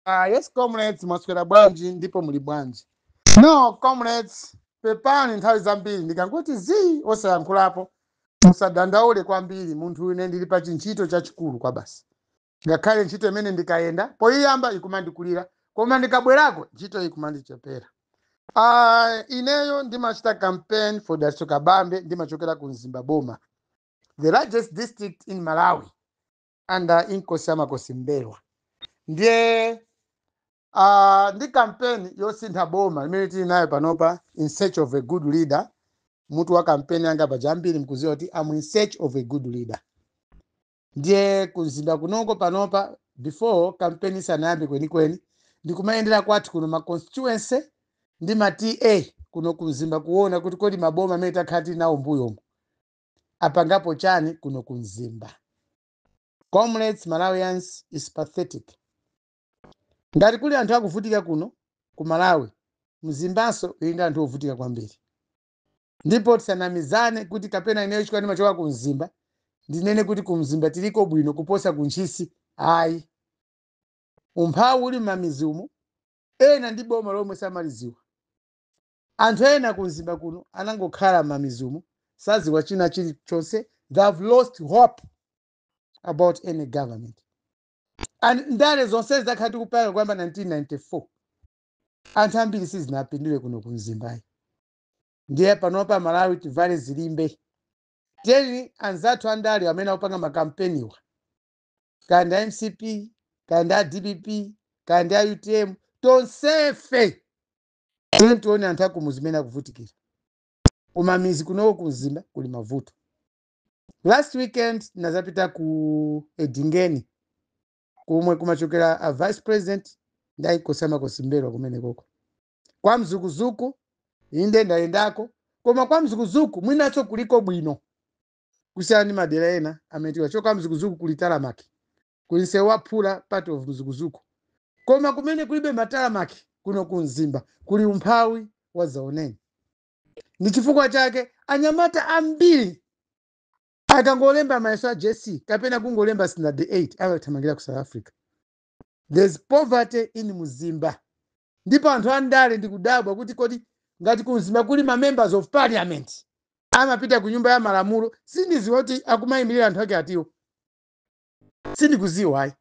Yes, comrades, mwaswera bwanji ndipo muli bwanji? No, comrades, pepani, nthawi zambiri ndikangoti zii osayankhulapo, musadandaule kwambiri. Munthu ine ndili pa chintchito chachikulu kwa basi, ngakhale ntchito imene ndikayenda poyiyamba ikumandikulira, koma ndikabwerako ntchito ikumandichepera. Ineyo ndimachita campaign for Dalitso Kabambe. Ndimachokera ku Mzimba Boma, the largest district in Malawi, under Inkosi Amakosi Mbelwa. Ndiye ndi campaign yosintha boma imene tili nayo panopa, in search of a good leader. Mutu wa campaign yanga paja ambiri mkuziwa kuti I'm in search of a good leader. Ndiye kumzinda kunoko panopa, before campaign isanayambe kwenikweni, ndikumayendera kwathu kuno ma constituency ndi ma TA kuno kumzimba, kuona kuti kodi maboma amene takhala tili nawo mbuyomo apangapo chani kuno kumzimba. Comrades, Malawians, is pathetic. Ngati kuli anthu akuvutika kuno ku Malawi, mzimbanso ili ndi anthu ovutika kwambiri. Ndipo tisanamizane kuti kapena ineyo chifukwa ndimachoka ku Mzimba ndinene kuti ku Mzimba tiliko bwino kuposa ku Ntchisi, ayi. Umphawi uli m'mamizi umo, ena ndi boma lomwe samaliziwa. Anthu ena ku Mzimba kuno anangokhala m'mamizi umo, saziwa china chilichonse. They have lost hope about any government, and ndale zonse zakhala tikupanga kuyamba 1994, anthu ambiri sizinapindule kuno ku Mzimbayi. Ndiye panopa Malawi tivale zilimbe. Tiyeni anzathu andale amene akupanga makampeniwa, kaya ndi a MCP, kaya ndi a DPP, kaya ndi a UTM, tonsefe tiyeni tione anthu akumuzi zimene akuvutikira. Kumamizi kunoko ku Mzimba kuli mavuto. Last weekend nazapita ku Edingeni kumwe kumachokera a vice president ndi Inkosi Amakosi Mbelwa kumene koko. Kwa Mzukuzuku inde ndayendako, koma kwa Mzukuzuku mwinacho kuliko bwino kusiyana ndi madera ena amene tiwachoka. Mzukuzuku kuli tarmac, kuli msewu waphula, part of Mzukuzuku, koma kumene kulibe ma tarmac kuno ku Mzimba kuli umphawi wa zaoneni. Ndi chifukwa chake anyamata ambiri akangolemba mayeso a JC kapena kungolemba standard 8 amathamangira ku South Africa. There's poverty in Mzimba. Ndipo anthu andale, ndikudabwa kuti kodi ngati ku Mzimba kuli ma members of parliament amapita ku nyumba ya malamulo, sindiziwa kuti akumayimirira anthu ake atiwo, sindikuziwa ayi.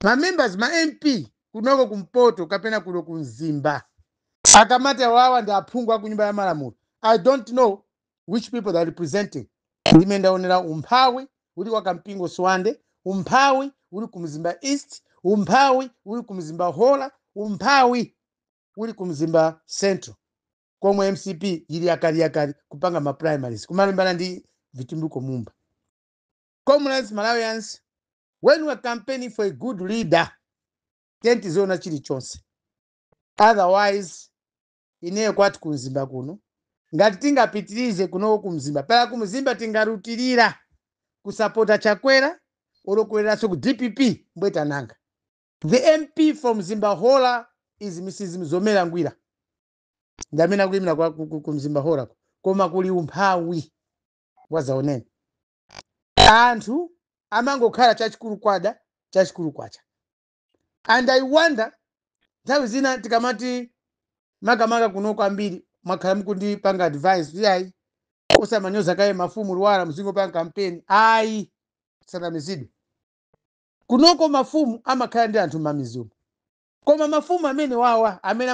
Ma members, ma MP kunoko kumpoto kapena kuno ku Mzimba, akamati awawa ndi aphungu aku nyumba ya malamulo, I don't know which people they are representing. Ndime ndaonera umphawi uli kwa Kampingo Swande, umphawi uli ku Mzimba East, umphawi uli ku Mzimba Hola, umphawi uli ku Mzimba Central, komwe MCP ili yakaliyakali kupanga ma primaries kumalimbana ndi Vitumbiko Mumba. Comrades, Malawians, when we are campaigning for a good leader, tiziona chilichonse. Otherwise ineyo kwati kumzimba kuno, ngati tingapitirize kunoko kumzimba, pala kumzimba tingarutirira kusapota Chakwera olokwereranso ku DPP mbwetananga. The MP from Mzimba Hola is Mrs Mzomera Ngwira, ndi amene akuyimira ku Mzimba Hola, koma kuli umphawi wazaoneni. Anthu amangokhala chachikulu kwada, chachikulu kwacha. And I wonder, nthawi zina tikamati makamaka kuno kwambiri mwakhala mukundipanga advice kuti ayi, osamanyoza kaye mafumu, Lwara, muzingopanga kampeni. Ayi, sanamizidwe. Kunoko mafumu amakhala ndi anthu m'mamizimu, koma mafumu amene wawa amene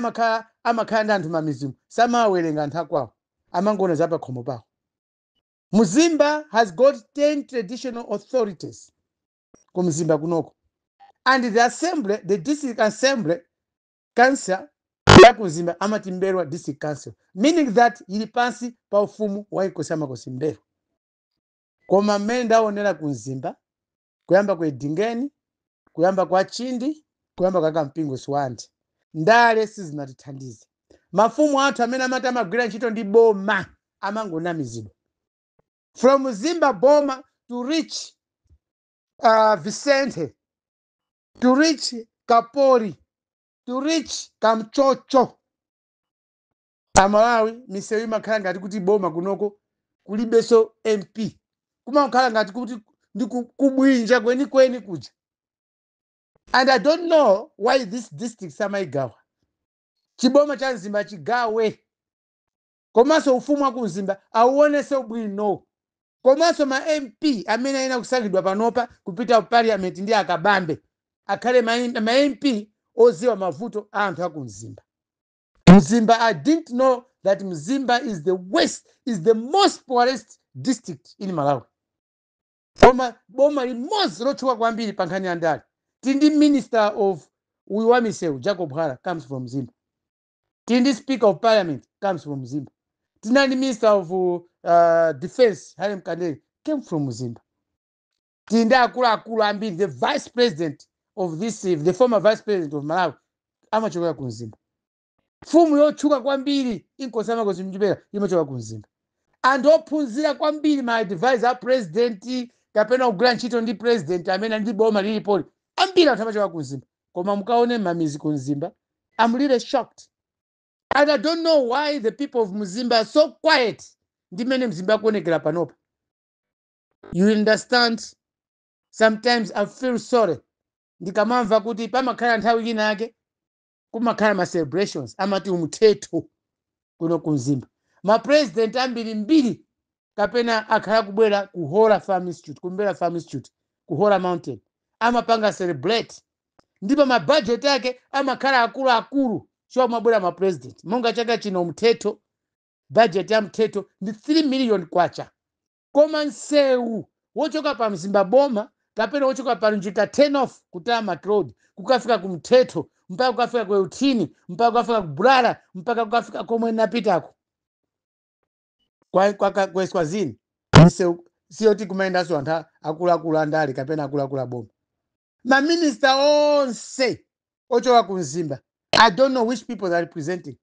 amakhala ndi anthu m'mamizimu samawerenga anthu akwawo, amangoona za pakhomo pawo. Mzimba has got 10 traditional authorities ku Mzimba kunoko, and the assembly, the district assembly council ya ku Mzimba amati Mbelwa District Council, meaning that ili pansi pa ufumu wa Inkosi Amakosi Mbelwa. Koma mmene ndaonera ku Mzimba, kuyamba ku Edingeni, kuyamba kwa Chindi, kuyamba kwa Kampingo Siwandi, ndale sizinatithandize. Mafumu athu amene amati amagwira ntchito ndi boma amangonamizidwa. From Mzimba Boma to reach Vicente, to reach Kapori, to reach Kamchocho, Amalawi, misewu imakhala ngati kuti boma kunoko kulibenso MP, kumakhala ngati kuti ndi kubwinja kwenikweni kuja. And I don't know why this district samaigawa. Chiboma cha Mzimba chigawe, komanso ufumu wa ku Mzimba auonese bwino, komanso ma MP amene ayena kusankhidwa panopa kupita ku parliament ndi akabambe akhale ma MP oziwa mavuto a anthu aku Mzimba. Mzimba, I didn't know that Mzimba is the worst, is the most poorest district in Malawi. Koma boma limodzi lotchuka kwambiri pa nkhani ya ndale, tili ndi minister of uyu wa misewu, Jacob Hara, comes from Mzimba. Tili ndi speaker of parliament, comes from Mzimba. Tinali minister of defense, Harry Mkandere, came from Mzimba. Tili ndi akuluakulu ambiri, the vice president of this, the former vice president of Malawi amachokera ku Mzimba. Mfumu yotchuka kwambiri, Inkosi Makosi Mjibera, imachoka ku Mzimba. Anthu ophunzira kwambiri, ma advisor a president kapena kugwira ntchito ndi president amene ndi boma lilipoli, ambiri anthu amachoka ku Mzimba. Koma mukaone mamizi ku Mzimba, I'm really shocked and I don't know why the people of Mzimba are so quiet ndi mmene Mzimba akuonekera panopa. You understand, sometimes I feel sorry ndikamamva kuti pamakhala nthawi ina yake kumakhala ma celebrations, amati umthetho kuno ku Mzimba. Ma president ambirimbiri kapena akhala kubwera ku Hora Farm Institute, kumbera Farm Institute ku Hora Mountain, amapanga celebrate ndipo ma budget ake amakhala akuluakulu so amabwera ma president. Monga chaka chino mthetho, budget ya mthetho ndi 3 million kwacha, koma msewu wochoka pa Mzimba boma kapena wochoka pa Lunjika 10 off ku tarmac road kukafika ku Mthetho, mpaka kukafika ku Euthini, mpaka kukafika ku Bulala, mpaka kukafika komwe napitako kwa Eswazini, msewu siyoti kumayendanso anthu akuluakulu andale kapena akuluakulu aboma. Maminista onse ochoka ku Mzimba, I don't know which people they are representing,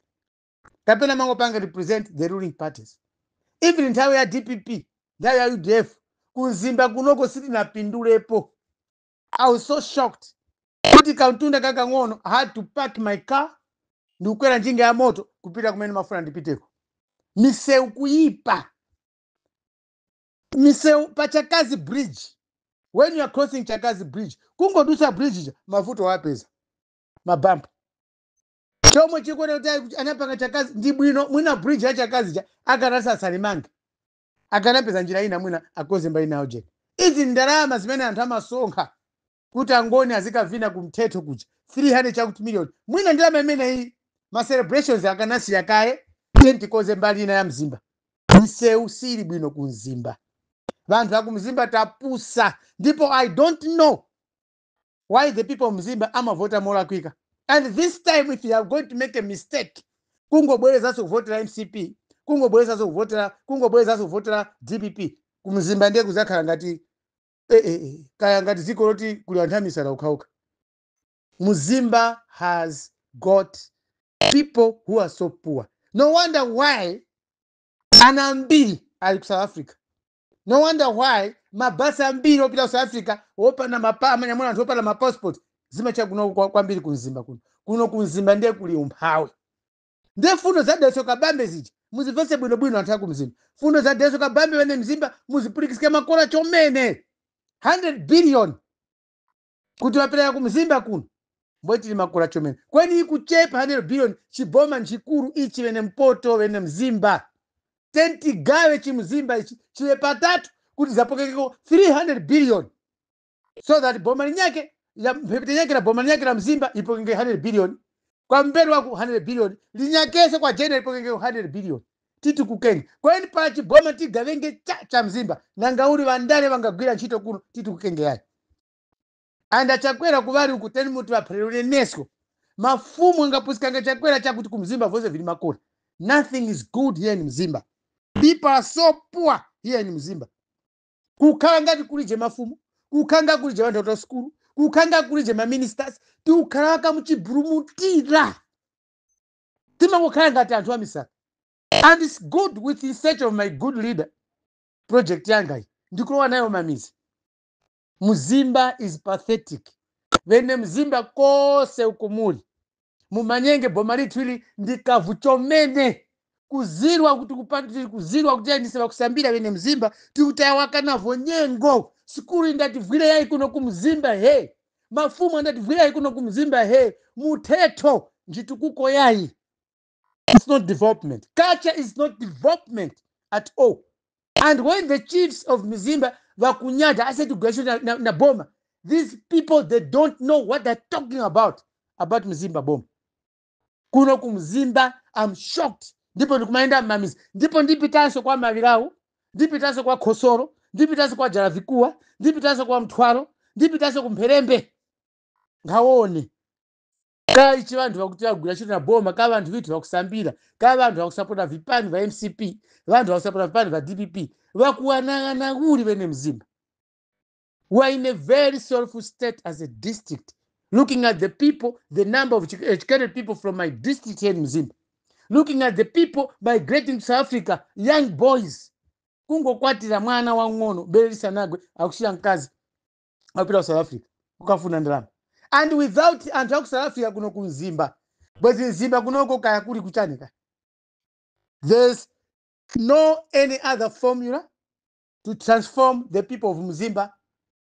kapena mangopanga represent the ruling parties. Even nthawi ya DPP, nthawi ya UDF, kumzimba kunoko sitinapindulepo. I was so shocked kuti kamtunda kakang'ono, I had to park my car ndikukwera njinga ya moto kupita kumene mafuna ndipiteko. Misewu kuyipa, misewu pa Chakazi Bridge, when you are crossing Chakazi Bridge, kungodusa bridge ija, mavuto wapeza mabampu chomwe chikuona kuti anapanga Chakazi ndi bwino. Mwina bridge ya Chakazi ja akanasa salimange, akanapeza njira ina, mwina akoze mbali nayo jeni. Izi ndalama zimene anthu amasonkha kuti angoni azikavina kumthetho kuja, 300 chakuti million, mwina ndalama imeneyi ma celebrations akanasiya kaye, tiye tikoze mbali ina ya Mzimba. Misewu sili bwino ku Mzimba. Vanthu aku Mzimba tapusa, ndipo I don't know why the people of Mzimba amavota molakwika. And this time if you are going to make a mistake kungobwerezanso kuvotera MCP, kungobwerezanso kuvotera, kungobwerezanso kuvotera DPP, kumzimba ndiye kuzakhala ngati kaya ngati dziko loti kuli anthu amisala ukhauka. Mzimba has got people who are so poor. No wonder why ana ambiri ali ku South Africa. No wonder why mabasi ambiri opita ku South Africa wopanda mapa amanyamula anthu opanda mapassport zimacha kuno kwambiri kumzimba kuno. Kuno kumzimba ndiye kuli umphawi. Ndiye fundo za Dalitso Kabambe zija muzimvetse bwinobwino, anthu akumzimba. Fundo za Dalitso Kabambe wene Mzimba muzipulikisike makola chomene. 100 billion kuti wapereka kumzimba kuno, mbwe tili makola chomene. Kweni ikuchepa 100 billion, chiboma nchikulu ichi wene mpoto wene Mzimba. Tentigawe chimzimba ichi chiwe patatu kuti zapokekeko 300 billion, so that boma linyake ya mphepete nyake la boma linyake la Mzimba ipokenge 100 billion, kwa mbere waku 100 billion, linyakese kwa general ipokenge 100 billion, titi kukenge kweni pala chiboma tigavenge cha Mzimba. Nanga uli vandale vangagwira ntchito kuno, titi kukenge yayi. Anda Chakwera kuvari uku teni muti vapherere nesco mafumu angapusikanga Chakwera chakuti kumzimba vose vili makona. Nothing is good here in Mzimba. People are so poor here in Mzimba. Kukhala ngati kulije mafumu, kukhala ngati kulije vanthu ota sukulu, kukhala ngati kulije maministers, tikukhalaka muchibulumutira, timangokhala ngati anthu amisala. And it's good with the search of my good leader project yanga iyi ndikulowa nayo mamizi. Mzimba is pathetic. Vene Mzimba kose ukumuli mumanyenge, boma lithu ili ndikavu chomene kuzirwa kuti kupandi kuzirwa kuti andise vakusambira. Vene Mzimba tikutayawaka navo nyengo sikulu indativwire yayi kuno kumzimba. He Mafumu andati bwirai kuno kumzimba he muthetho njitukuko yayi. It's not development. Culture is not development at all. And when the chiefs of Mzimba vakunyada asati kugashira na boma, these people, they don't know what they're talking about Mzimba boma. Kuno kumzimba, I'm shocked. Ndipo ndikumaenda mmamizi, ndipo ndipitanso kwa Mavilawu, ndipitanso kwa Khosoro, ndipitanso kwa Jalavikuwa, ndipitanso kwa Mthwalo, ndipitanso kumpherembe, ngaone kaichi vanthu vakuti vagwira ntchito na boma, ka vanthu vitu vakusambira, ka vanthu vakusapota vipani va MCP, vanthu vakusapota vipani va DPP, vakuwanang'ana kuli vene Mzimba. We are in a very sorrowful state as a district. Looking at the people, the number of educated people from my district here in Mzimba, looking at the people migrating to South Africa, young boys kungokwatira mwana wang'ono, bere lisanagwe akusiya mkazi, akupita ku South Africa kukafuna ndalama. And without anthu aku South Africa kuno kumzimba, bwezi Mzimba kunoko kaya kuli kuchanika. There's no any other formula to transform the people of Mzimba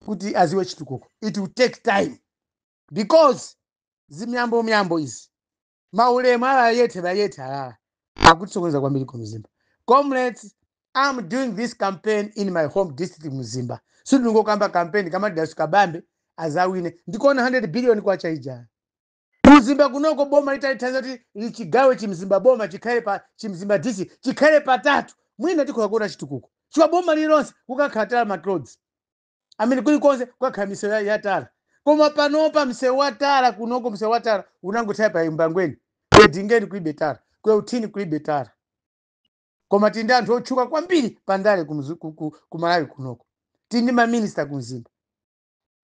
kuti aziwe chitukuko. It will take time because zimyambo myambo izi, maulemu ala yethe bayethe alala akutisokoneza kwambiri ku Mzimba. Comrades, I'm doing this campaign in my home district, Mzimba. Sindingokamba campaign kama Dalitso Kabambe azawine ndikuona 100 billion kwacha ija. Mzimba kunoko boma litalithanza kuti lichigawe chimzimba boma chikhale pa chimzimba district chikhale patatu, mwina tikhoza kuona chitukuko chifukwa boma lililonse kukakhala tala maroads amene kulikonse kukakhala misewu ya tala. Koma panopa msewu wa tala kunoko, msewu wa tala unangothaya pa Imbangweni, kwedingeni kulibe tala, kweuthini kulibe tala. Koma tili ndi anthu otchuka kwambiri pandale ku Malawi kunoko, tili ndi maminista ku Mzimba.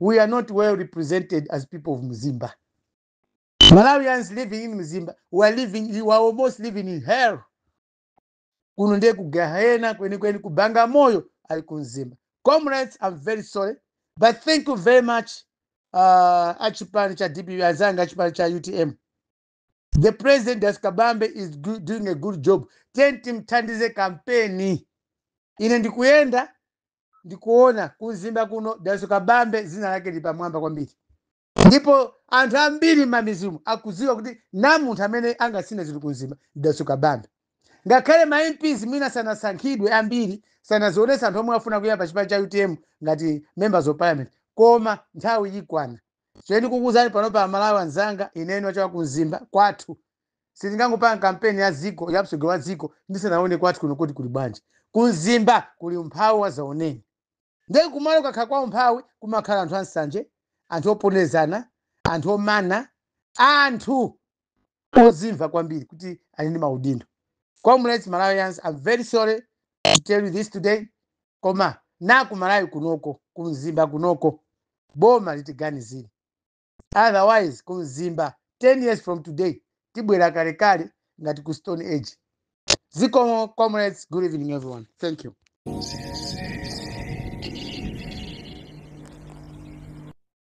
We are not well represented as people of Mzimba. Malawians living in Mzimba, we are almost living in hell. Kuno ndiye ku gahena kwenikweni, kubanga moyo ali ku Mzimba. Comrades, I'm very sorry, but thank you very much. Achipani cha DPP azanga, achipani cha UTM, the president Dalitso Kabambe is doing a good job. Tenti mthandize kampeni. Ine ndikuyenda ndikuona kumzimba kuno Dalitso Kabambe zina lake li pamwamba kwambiri, ndipo anthu ambiri m'mamizimu akudziwa kuti na munthu amene angasinthe zinthu kumzimba Dalitso Kabambe. Ngakhale ma MPs mwina sanasankhidwe ambiri, sanazionesa anthu omwe afuna kuyamba chipani cha UTM ngati members of parliament, koma nthawi ikwana. So ndikukuwuzani pano pa Malawi anzanga, ineni wachoka kumzimba kwathu, sitingangopanga kampeni ya ziko ya msogolo wa dziko ndisanaone kwathu kuno kuti kuli bwanji. Kumzimba kuli umphawi wa zaoneni. Ndiye kumalo kakhala kwa umphawi kumakhala anthu ansanje, anthu oponezana, anthu omana, anthu ozimva kwambiri kuti ali ndi maudindo. Comrades, Malawians, I'm very sorry to tell you this today, koma naku Malawi kunoko, kumzimba kunoko, boma litiganizire. Otherwise kumzimba 10 years from today tibwera kalekale ngati ku Stone Age. Zikomo, comrades. Good evening, everyone. Thank you.